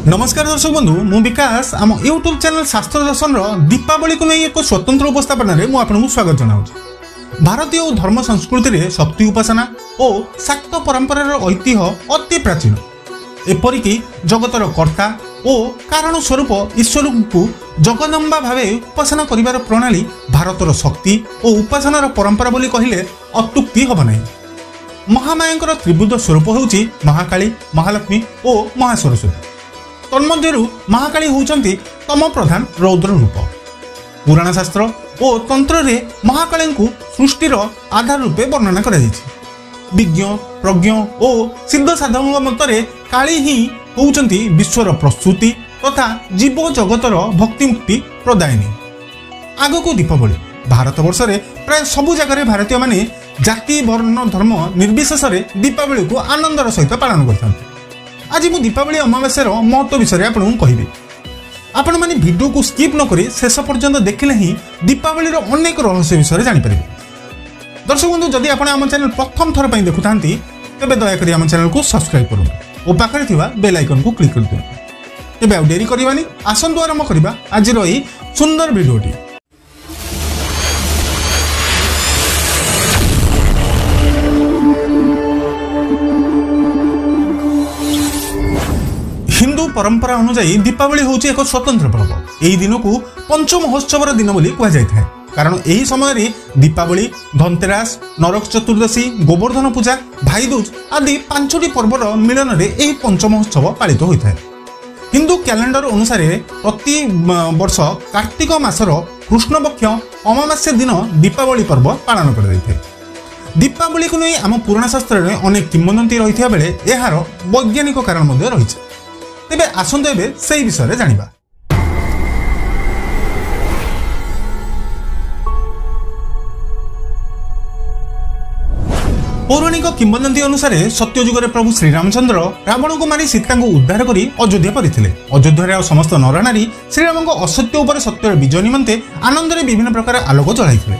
ନମସ୍କାର ଦର୍ଶକ ବନ୍ଧୁ, ମୁଁ ବିକାଶ। ଆମ ୟୁଟ୍ୟୁବ୍ ଚ୍ୟାନେଲ୍ ଶାସ୍ତ୍ର ଦର୍ଶନର ଦୀପାବଳିକୁ ନେଇ ଏକ ସ୍ୱତନ୍ତ୍ର ଉପସ୍ଥାପନାରେ ମୁଁ ଆପଣଙ୍କୁ ସ୍ୱାଗତ ଜଣାଉଛି। ଭାରତୀୟ ଓ ଧର୍ମ ସଂସ୍କୃତିରେ ଶକ୍ତି ଉପାସନା ଓ ଶାକ୍ତ ପରମ୍ପରାର ଐତିହ୍ୟ ଅତି ପ୍ରାଚୀନ। ଏପରିକି ଜଗତର କର୍ତ୍ତା ଓ କାରଣ ସ୍ୱରୂପ ଈଶ୍ୱରଙ୍କୁ ଜଗଦମ୍ବା ଭାବେ ଉପାସନା କରିବାର ପ୍ରଣାଳୀ ଭାରତର ଶକ୍ତି ଓ ଉପାସନାର ପରମ୍ପରା ବୋଲି କହିଲେ ଅତ୍ୟୁକ୍ତି ହେବ ନାହିଁ। ମହାମାୟାଙ୍କର ତ୍ରିବୁଧ ସ୍ୱରୂପ ହେଉଛି ମହାକାଳୀ, ମହାଲକ୍ଷ୍ମୀ ଓ ମହାସରସ୍ୱତୀ। ତନ୍ମଧ୍ୟରୁ ମହାକାଳୀ ହେଉଛନ୍ତି ତମ ପ୍ରଧାନ ରୌଦ୍ର ରୂପ। ପୁରାଣ ଶାସ୍ତ୍ର ଓ ତନ୍ତ୍ରରେ ମହାକାଳୀଙ୍କୁ ସୃଷ୍ଟିର ଆଧାର ରୂପେ ବର୍ଣ୍ଣନା କରାଯାଇଛି। ବିଜ୍ଞ, ପ୍ରଜ୍ଞ ଓ ସିଦ୍ଧ ସାଧକଙ୍କ ମତରେ କାଳୀ ହିଁ ହେଉଛନ୍ତି ବିଶ୍ୱର ପ୍ରସ୍ତୁତି ତଥା ଜୀବ ଜଗତର ଭକ୍ତିମୁକ୍ତି ପ୍ରଦାୟିନୀ। ଆଗକୁ ଦୀପାବଳି। ଭାରତବର୍ଷରେ ପ୍ରାୟ ସବୁ ଜାଗାରେ ଭାରତୀୟମାନେ ଜାତି, ବର୍ଣ୍ଣ, ଧର୍ମ ନିର୍ବିଶେଷରେ ଦୀପାବଳିକୁ ଆନନ୍ଦର ସହିତ ପାଳନ କରିଥାନ୍ତି। ଆଜି ମୁଁ ଦୀପାବଳି ଅମାବାସ୍ୟାର ମହତ୍ତ୍ୱ ବିଷୟରେ ଆପଣଙ୍କୁ କହିବି। ଆପଣମାନେ ଭିଡ଼ିଓକୁ ସ୍କିପ୍ ନ କରି ଶେଷ ପର୍ଯ୍ୟନ୍ତ ଦେଖିଲେ ହିଁ ଦୀପାବଳିର ଅନେକ ରହସ୍ୟ ବିଷୟରେ ଜାଣିପାରିବେ। ଦର୍ଶକ ବନ୍ଧୁ, ଯଦି ଆପଣ ଆମ ଚ୍ୟାନେଲ ପ୍ରଥମ ଥର ପାଇଁ ଦେଖୁଥାନ୍ତି, ତେବେ ଦୟାକରି ଆମ ଚ୍ୟାନେଲକୁ ସବସ୍କ୍ରାଇବ୍ କରନ୍ତୁ ଓ ପାଖରେ ଥିବା ବେଲ୍ ଆଇକନ୍କୁ କ୍ଲିକ୍ କରିଦିଅନ୍ତୁ। ତେବେ ଆଉ ଡେରି କରିବାନି, ଆସନ୍ତୁ ଆରମ୍ଭ କରିବା ଆଜିର ଏହି ସୁନ୍ଦର ଭିଡ଼ିଓଟି। ହିନ୍ଦୁ ପରମ୍ପରା ଅନୁଯାୟୀ ଦୀପାବଳି ହେଉଛି ଏକ ସ୍ୱତନ୍ତ୍ର ପର୍ବ। ଏହି ଦିନକୁ ପଞ୍ଚ ମହୋତ୍ସବର ଦିନ ବୋଲି କୁହାଯାଇଥାଏ, କାରଣ ଏହି ସମୟରେ ଦୀପାବଳି, ଧନତେରାସ, ନରକ ଚତୁର୍ଦ୍ଦଶୀ, ଗୋବର୍ଦ୍ଧନ ପୂଜା, ଭାଇଦୁଜ ଆଦି 5ଟି ପର୍ବର ମିଳନରେ ଏହି ପଞ୍ଚ ମହୋତ୍ସବ ପାଳିତ ହୋଇଥାଏ। ହିନ୍ଦୁ କ୍ୟାଲେଣ୍ଡର ଅନୁସାରେ ପ୍ରତି ବର୍ଷ କାର୍ତ୍ତିକ ମାସର କୃଷ୍ଣପକ୍ଷ ଅମାବାସ୍ୟା ଦିନ ଦୀପାବଳି ପର୍ବ ପାଳନ କରାଯାଇଥାଏ। ଦୀପାବଳିକୁ ନେଇ ଆମ ପୁରାଣ ଶାସ୍ତ୍ରରେ ଅନେକ କିମ୍ବଦନ୍ତୀ ରହିଥିବା ବେଳେ ଏହାର ବୈଜ୍ଞାନିକ କାରଣ ମଧ୍ୟ ରହିଛି। ତେବେ ଆସନ୍ତୁ ଏବେ ସେଇ ବିଷୟରେ ଜାଣିବା। ପୌରାଣିକ କିମ୍ବଦନ୍ତୀ ଅନୁସାରେ ସତ୍ୟଯୁଗରେ ପ୍ରଭୁ ଶ୍ରୀରାମଚନ୍ଦ୍ର ରାବଣକୁ ମାରି ସୀତାଙ୍କୁ ଉଦ୍ଧାର କରି ଅଯୋଧ୍ୟା କରିଥିଲେ। ଅଯୋଧ୍ୟାରେ ଆଉ ସମସ୍ତ ନରନାରୀ ଶ୍ରୀରାମଙ୍କ ଅସତ୍ୟ ଉପରେ ସତ୍ୟର ବିଜୟ ନିମନ୍ତେ ଆନନ୍ଦରେ ବିଭିନ୍ନ ପ୍ରକାର ଆଲୋକ ଜଳାଇଥିଲେ।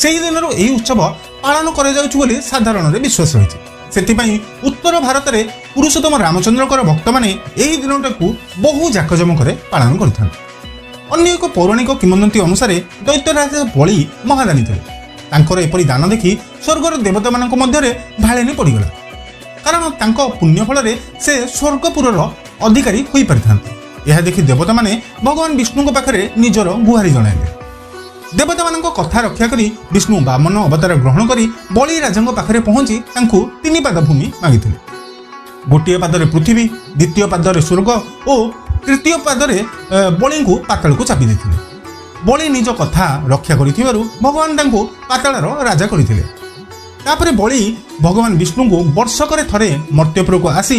ସେହି ଦିନରୁ ଏହି ଉତ୍ସବ ପାଳନ କରାଯାଉଛି ବୋଲି ସାଧାରଣରେ ବିଶ୍ୱାସ ରହିଛି। ସେଥିପାଇଁ ଉତ୍ତର ଭାରତରେ ପୁରୁଷୋତ୍ତମ ରାମଚନ୍ଦ୍ରଙ୍କର ଭକ୍ତମାନେ ଏହି ଦିନଟାକୁ ବହୁ ଜାକଜମକରେ ପାଳନ କରିଥାନ୍ତି। ଅନ୍ୟ ଏକ ପୌରାଣିକ କିମ୍ବଦନ୍ତୀ ଅନୁସାରେ ଦୈତ୍ୟରାଜ ବଳି ମହାଦାନୀ ଥିଲେ। ତାଙ୍କର ଏପରି ଦାନ ଦେଖି ସ୍ୱର୍ଗର ଦେବତାମାନଙ୍କ ମଧ୍ୟରେ ଭାଳେଣି ପଡ଼ିଗଲା, କାରଣ ତାଙ୍କ ପୁଣ୍ୟ ଫଳରେ ସେ ସ୍ୱର୍ଗପୁରର ଅଧିକାରୀ ହୋଇପାରିଥାନ୍ତେ। ଏହା ଦେଖି ଦେବତାମାନେ ଭଗବାନ ବିଷ୍ଣୁଙ୍କ ପାଖରେ ନିଜର ଗୁହାରି ଜଣାଇଲେ। ଦେବତାମାନଙ୍କ କଥା ରକ୍ଷା କରି ବିଷ୍ଣୁ ବାମନ ଅବତାର ଗ୍ରହଣ କରି ବଳି ରାଜାଙ୍କ ପାଖରେ ପହଞ୍ଚି ତାଙ୍କୁ 3 ପାଦ ଭୂମି ମାଗିଥିଲେ। ଗୋଟିଏ ପାଦରେ ପୃଥିବୀ, ଦ୍ୱିତୀୟ ପାଦରେ ସ୍ୱର୍ଗ ଓ ତୃତୀୟ ପାଦରେ ବଳିଙ୍କୁ ପାତାଳକୁ ଚାପି ଦେଇଥିଲେ। ବଳି ନିଜ କଥା ରକ୍ଷା କରିଥିବାରୁ ଭଗବାନ ତାଙ୍କୁ ପାତାଳର ରାଜା କରିଥିଲେ। ତାପରେ ବଳି ଭଗବାନ ବିଷ୍ଣୁଙ୍କୁ ବର୍ଷକରେ ଥରେ ମର୍ତ୍ତ୍ୟପୁରକୁ ଆସି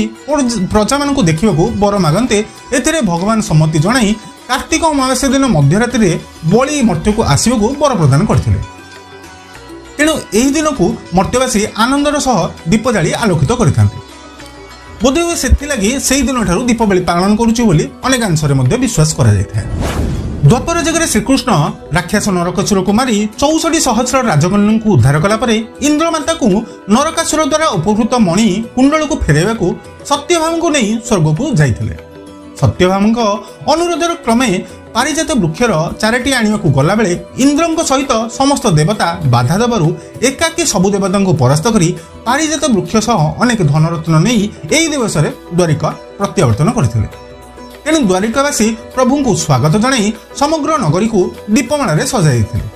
ପ୍ରଜାମାନଙ୍କୁ ଦେଖିବାକୁ ବର ମାଗନ୍ତେ, ଏଥିରେ ଭଗବାନ ସମ୍ମତି ଜଣାଇ କାର୍ତ୍ତିକ ଅମାବାସ୍ୟା ଦିନ ମଧ୍ୟରାତ୍ରିରେ ବଳି ମର୍ତ୍ତ୍ୟକୁ ଆସିବାକୁ ବର ପ୍ରଦାନ କରିଥିଲେ। ତେଣୁ ଏହି ଦିନକୁ ମର୍ତ୍ତ୍ୟବାସୀ ଆନନ୍ଦର ସହ ଦୀପ ଜାଳି ଆଲୋକିତ କରିଥାନ୍ତି। ବୋଧହୁଏ ସେଥିଲାଗି ସେହି ଦିନଠାରୁ ଦୀପାବଳି ପାଳନ କରୁଛୁ ବୋଲି ଅନେକାଂଶରେ ମଧ୍ୟ ବିଶ୍ୱାସ କରାଯାଇଥାଏ। ଦ୍ୱାପର ଯୁଗରେ ଶ୍ରୀକୃଷ୍ଣ ରାକ୍ଷସ ନରକାସୁରକୁ ମାରି 64 ସହସ୍ର ରାଜକନ୍ୟାଙ୍କୁ ଉଦ୍ଧାର କଲା ପରେ ଇନ୍ଦ୍ରମାତାକୁ ନରକାସୁର ଦ୍ୱାରା ଉପହୃତ ମଣି କୁଣ୍ଡଳକୁ ଫେରାଇବାକୁ ସତ୍ୟଭାମଙ୍କୁ ନେଇ ସ୍ୱର୍ଗକୁ ଯାଇଥିଲେ। ସତ୍ୟଭାମଙ୍କ ଅନୁରୋଧର କ୍ରମେ ପାରିଜାତ ବୃକ୍ଷର ଚାରାଟି ଆଣିବାକୁ ଗଲାବେଳେ ଇନ୍ଦ୍ରଙ୍କ ସହିତ ସମସ୍ତ ଦେବତା ବାଧା ଦେବାରୁ ଏକାକୀ ସବୁ ଦେବତାଙ୍କୁ ପରାସ୍ତ କରି ପାରିଜାତ ବୃକ୍ଷ ସହ ଅନେକ ଧନରତ୍ନ ନେଇ ଏହି ଦିବସରେ ଦ୍ୱାରିକା ପ୍ରତ୍ୟାବର୍ତ୍ତନ କରିଥିଲେ। ତେଣୁ ଦ୍ୱାରିକାବାସୀ ପ୍ରଭୁଙ୍କୁ ସ୍ୱାଗତ ଜଣାଇ ସମଗ୍ର ନଗରୀକୁ ଦୀପମାଳାରେ ସଜାଇ ଦେଇଥିଲେ,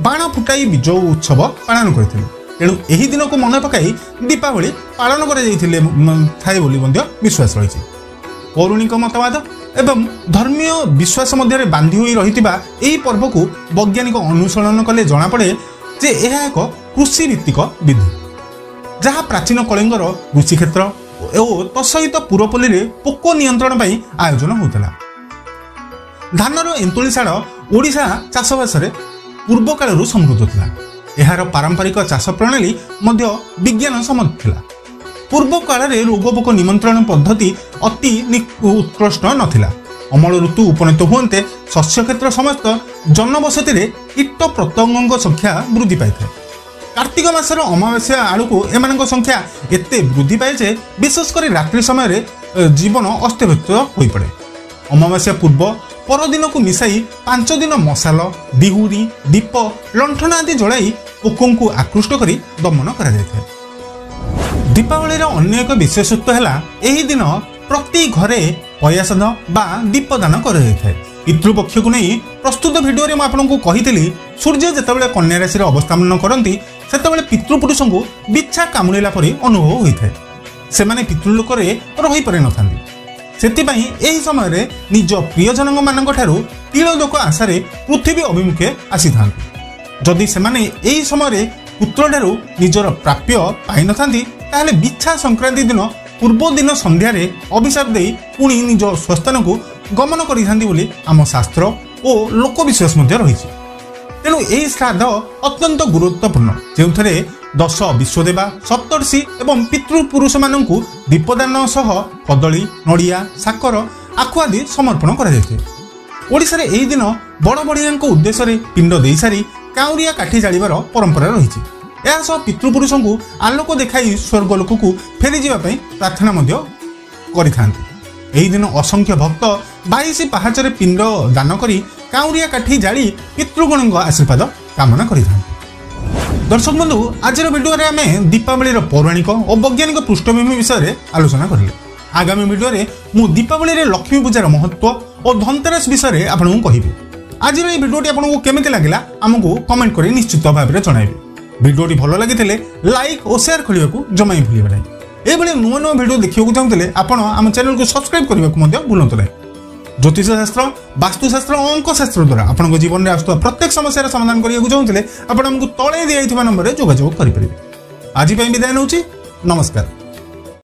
ବାଣ ଫୁଟାଇ ବିଜୟ ଉତ୍ସବ ପାଳନ କରିଥିଲେ। ତେଣୁ ଏହି ଦିନକୁ ମନେ ପକାଇ ଦୀପାବଳି ପାଳନ କରାଯାଇଥିଲେ ଥାଏ ବୋଲି ମଧ୍ୟ ବିଶ୍ୱାସ ରହିଛି। ପୌରାଣିକ ମତବାଦ ଏବଂ ଧର୍ମୀୟ ବିଶ୍ୱାସ ମଧ୍ୟରେ ବାନ୍ଧି ହୋଇ ରହିଥିବା ଏହି ପର୍ବକୁ ବୈଜ୍ଞାନିକ ଅନୁସରଣ କଲେ ଜଣାପଡ଼େ ଯେ ଏହା ଏକ କୃଷିଭିତ୍ତିକ ବିଧି, ଯାହା ପ୍ରାଚୀନ କଳିଙ୍ଗର କୃଷିକ୍ଷେତ୍ର ଓ ତତ୍ସହିତ ପୁରପଲ୍ଲୀରେ ପୋକ ନିୟନ୍ତ୍ରଣ ପାଇଁ ଆୟୋଜନ ହେଉଥିଲା। ଧାନର ଏନ୍ତୁଳିଶାଳ ଓଡ଼ିଶା ଚାଷବାସରେ ପୂର୍ବକାଳରୁ ସମୃଦ୍ଧ ଥିଲା। ଏହାର ପାରମ୍ପରିକ ଚାଷ ପ୍ରଣାଳୀ ମଧ୍ୟ ବିଜ୍ଞାନ ସମ୍ମତ ଥିଲା। ପୂର୍ବ କାଳରେ ରୋଗପୋକ ନିମନ୍ତ୍ରଣ ପଦ୍ଧତି ଅତି ଉତ୍କୃଷ୍ଟ ନଥିଲା। ଅମଳ ଋତୁ ଉପନୀତ ହୁଅନ୍ତେ ଶସ୍ୟକ୍ଷେତ୍ର ସମସ୍ତ ଜନବସତିରେ କୀଟ ପ୍ରତଙ୍ଗଙ୍କ ସଂଖ୍ୟା ବୃଦ୍ଧି ପାଇଥାଏ। କାର୍ତ୍ତିକ ମାସର ଅମାବାସ୍ୟା ଆଡ଼କୁ ଏମାନଙ୍କ ସଂଖ୍ୟା ଏତେ ବୃଦ୍ଧି ପାଏ ଯେ ବିଶେଷ କରି ରାତ୍ରି ସମୟରେ ଜୀବନ ଅସ୍ତବ୍ୟସ୍ତ ହୋଇପଡ଼େ। ଅମାବାସ୍ୟା ପୂର୍ବ ପରଦିନକୁ ମିଶାଇ 5 ଦିନ ମଶାଲ, ଦିହୁରି, ଦୀପ, ଲଣ୍ଠନ ଆଦି ଜଳାଇ ପୋକଙ୍କୁ ଆକୃଷ୍ଟ କରି ଦମନ କରାଯାଇଥାଏ। ଦୀପାବଳିର ଅନ୍ୟ ଏକ ବିଶେଷତ୍ୱ ହେଲା ଏହି ଦିନ ପ୍ରତି ଘରେ ପୟାଶ୍ରାଦ୍ଧ ବା ଦୀପଦାନ କରାଯାଇଥାଏ। ପିତୃପକ୍ଷକୁ ନେଇ ପ୍ରସ୍ତୁତ ଭିଡ଼ିଓରେ ମୁଁ ଆପଣଙ୍କୁ କହିଥିଲି, ସୂର୍ଯ୍ୟ ଯେତେବେଳେ କନ୍ୟା ରାଶିରେ ଅବସ୍ଥାନ କରନ୍ତି ସେତେବେଳେ ପିତୃପୁରୁଷଙ୍କୁ ବିଛା କାମୁଡ଼ିଲା ପରି ଅନୁଭବ ହୋଇଥାଏ। ସେମାନେ ପିତୃଲୋକରେ ରହିପାରିନଥାନ୍ତି। ସେଥିପାଇଁ ଏହି ସମୟରେ ନିଜ ପ୍ରିୟଜନମାନଙ୍କ ଠାରୁ ତିଳଦୋକ ଆଶାରେ ପୃଥିବୀ ଅଭିମୁଖେ ଆସିଥାନ୍ତି। ଯଦି ସେମାନେ ଏହି ସମୟରେ ପୁତ୍ରଠାରୁ ନିଜର ପ୍ରାପ୍ୟ ପାଇନଥାନ୍ତି, ତାହେଲେ ବିଛା ସଂକ୍ରାନ୍ତି ଦିନ ପୂର୍ବଦିନ ସନ୍ଧ୍ୟାରେ ଅଭିଶାପ ଦେଇ ପୁଣି ନିଜ ସ୍ୱସ୍ଥାନକୁ ଗମନ କରିଥାନ୍ତି ବୋଲି ଆମ ଶାସ୍ତ୍ର ଓ ଲୋକବିଶ୍ୱାସ ମଧ୍ୟ ରହିଛି। ତେଣୁ ଏହି ଶ୍ରାଦ୍ଧ ଅତ୍ୟନ୍ତ ଗୁରୁତ୍ୱପୂର୍ଣ୍ଣ, ଯେଉଁଥିରେ 10 ବିଶ୍ୱଦେବା, ସପ୍ତର୍ଷି ଏବଂ ପିତୃପୁରୁଷମାନଙ୍କୁ ଦୀପଦାନ ସହ କଦଳୀ, ନଡ଼ିଆ, ସାକର, ଆଖୁ ଆଦି ସମର୍ପଣ କରାଯାଇଥାଏ। ଓଡ଼ିଶାରେ ଏହି ଦିନ ବଡ଼ ବଡ଼ିଆଙ୍କ ଉଦ୍ଦେଶ୍ୟରେ ପିଣ୍ଡ ଦେଇସାରି କାଉଁରିଆ କାଠି ଜାଳିବାର ପରମ୍ପରା ରହିଛି। ଏହା ସହ ପିତୃପୁରୁଷଙ୍କୁ ଆଲୋକ ଦେଖାଇ ସ୍ୱର୍ଗଲୋକକୁ ଫେରିଯିବା ପାଇଁ ପ୍ରାର୍ଥନା ମଧ୍ୟ କରିଥାନ୍ତି। ଏହି ଦିନ ଅସଂଖ୍ୟ ଭକ୍ତ 22 ପାହାଚରେ ପିଣ୍ଡ ଦାନ କରି କାଉଁରିଆ କାଠି ଜାଳି ପିତୃଗଣଙ୍କ ଆଶୀର୍ବାଦ କାମନା କରିଥାନ୍ତି। ଦର୍ଶକ ବନ୍ଧୁ, ଆଜିର ଭିଡ଼ିଓରେ ଆମେ ଦୀପାବଳିର ପୌରାଣିକ ଓ ବୈଜ୍ଞାନିକ ପୃଷ୍ଠଭୂମି ବିଷୟରେ ଆଲୋଚନା କରିଲେ। ଆଗାମୀ ଭିଡ଼ିଓରେ ମୁଁ ଦୀପାବଳିରେ ଲକ୍ଷ୍ମୀ ପୂଜାର ମହତ୍ତ୍ୱ ଓ ଧନତେରସ ବିଷୟରେ ଆପଣଙ୍କୁ କହିବି। ଆଜିର ଏହି ଭିଡ଼ିଓଟି ଆପଣଙ୍କୁ କେମିତି ଲାଗିଲା ଆମକୁ କମେଣ୍ଟ କରି ନିଶ୍ଚିତ ଭାବରେ ଜଣାଇବେ। ଭିଡ଼ିଓଟି ଭଲ ଲାଗିଥିଲେ ଲାଇକ୍ ଓ ସେୟାର କରିବାକୁ ଜମା ହିଁ ଭୁଲିବେ ନାହିଁ। ଏଭଳି ନୂଆ ନୂଆ ଭିଡ଼ିଓ ଦେଖିବାକୁ ଚାହୁଁଥିଲେ ଆପଣ ଆମ ଚ୍ୟାନେଲକୁ ସବସ୍କ୍ରାଇବ୍ କରିବାକୁ ମଧ୍ୟ ଭୁଲନ୍ତୁ ନାହିଁ। ଜ୍ୟୋତିଷ ଶାସ୍ତ୍ର, ବାସ୍ତୁଶାସ୍ତ୍ର ଓ ଅଙ୍କଶାସ୍ତ୍ର ଦ୍ୱାରା ଆପଣଙ୍କ ଜୀବନରେ ଆସୁଥିବା ପ୍ରତ୍ୟେକ ସମସ୍ୟାର ସମାଧାନ କରିବାକୁ ଚାହୁଁଥିଲେ ଆପଣ ଆମକୁ ତଳେ ଦିଆଯାଇଥିବା ନମ୍ବରରେ ଯୋଗାଯୋଗ କରିପାରିବେ। ଆଜି ପାଇଁ ବିଦାୟ ନେଉଛି, ନମସ୍କାର।